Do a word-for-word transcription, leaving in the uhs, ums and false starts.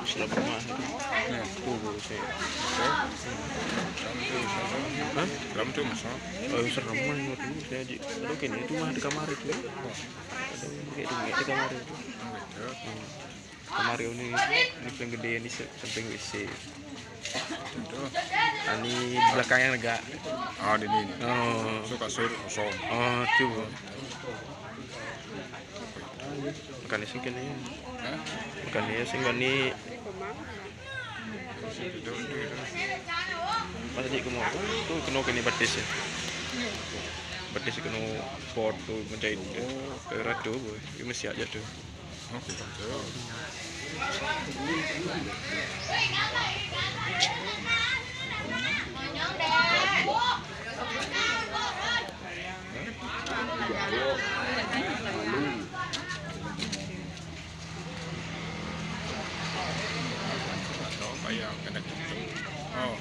Sudah pernah. Nah, tuh baru saya. Hah? Dalam tuh, Mas. Oh, serem banget tuh, saya di. Aduh, kayaknya itu mah di kamar itu. Ada kayak di, di kamar itu. Kamar ini, ini paling gede ini se-, samping W C. Ini belakang yang lega. Oh, di ini. Oh. Suka sur kosong. Oh, tuh. Bukan sing kene. Hah? Bukan ya sing kene. Masa di kemau tuh kena kene batis ya. Batis kena pot tuh menjahit. Ratu boy. Ini masih aja tuh. Oke, betul. Apa yang kena gitu? Oh.